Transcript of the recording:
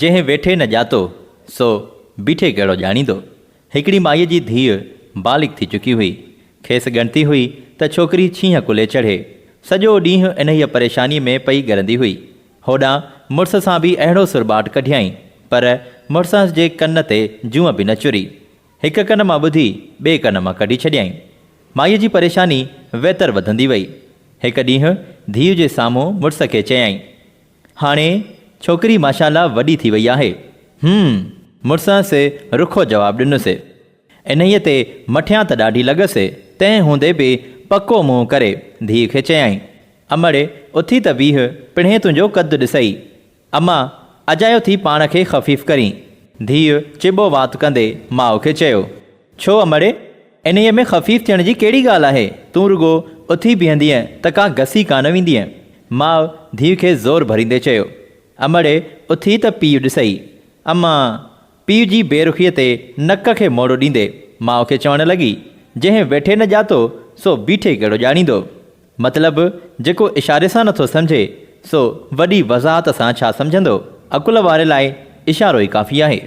جنهن ويٺي نه ڄاتو، سو بيٺي ڪهڙو ڄاڻيندو. هڪڙي مائيء جي ڌيء بالغ ٿي چڪي هئي. کيس ڳڻتي هئي ته ڇوڪري ڇينهن ڪلهي چڙهي. سڄو ڏينهن انهيء پريشانيء ۾ پئي ڳرندي هئي. هوڏانهن مڙس سان به اهڙو سرٻاٽ ڪڍيائين، پر مڙسهنس جي ڪن تي جونء به نه چري. هڪ ڪن مان ٻڌي ٻئي ڪن مان ڪڍي ڇڏيائين. مائيء جي پريشاني ويتر وڌندي وئي. هڪ ڏينهن ڌيء جي سامهون مڙس کي چيائين. هاڻي ڇوڪري ماشاءالله وڏي ٿي وئي آهي. هم! مڙسهنس رکو جواب ڏنس. انهيء تي مٺيان ته ڏاڍي لڳس، تنهن هوندي به پڪو منهن ڪري ڌيء کي چيائين، امڙ، اٿي ته بيهه، پڻهين تنهنجو قد ڏسئي. اما، اجايو ٿي پاڻ کي خفيف ڪرين. ڌيء چٻو وات ڪندي ماء کي چيو، ڇو امڙ، انهيء ۾ خفيف ٿيڻ جي ڪهڙي ڳالهه آهي؟ تون رڳو اٿي بيهندينء ته ڪا گسي ڪانه ويندينء. ماء ڌيء کي زور ڀريندي چيو. امڙ، اٿي ته پيء ڏسئي. اما، پيء جي بي رخيء تي نڪ کي موڙو ڏيندي ماء کي چوڻ لڳي، جنهن ويٺي نه ڄاتو، سو بيٺي ڪهڙو ڄاڻيندو؟ مطلب، جيڪو اشاري سان نٿو سمجهي، سو وڏي وضاحت سان ڇا سمجهندو؟ عقل واري لاء اشارو ئي ڪافي آهي.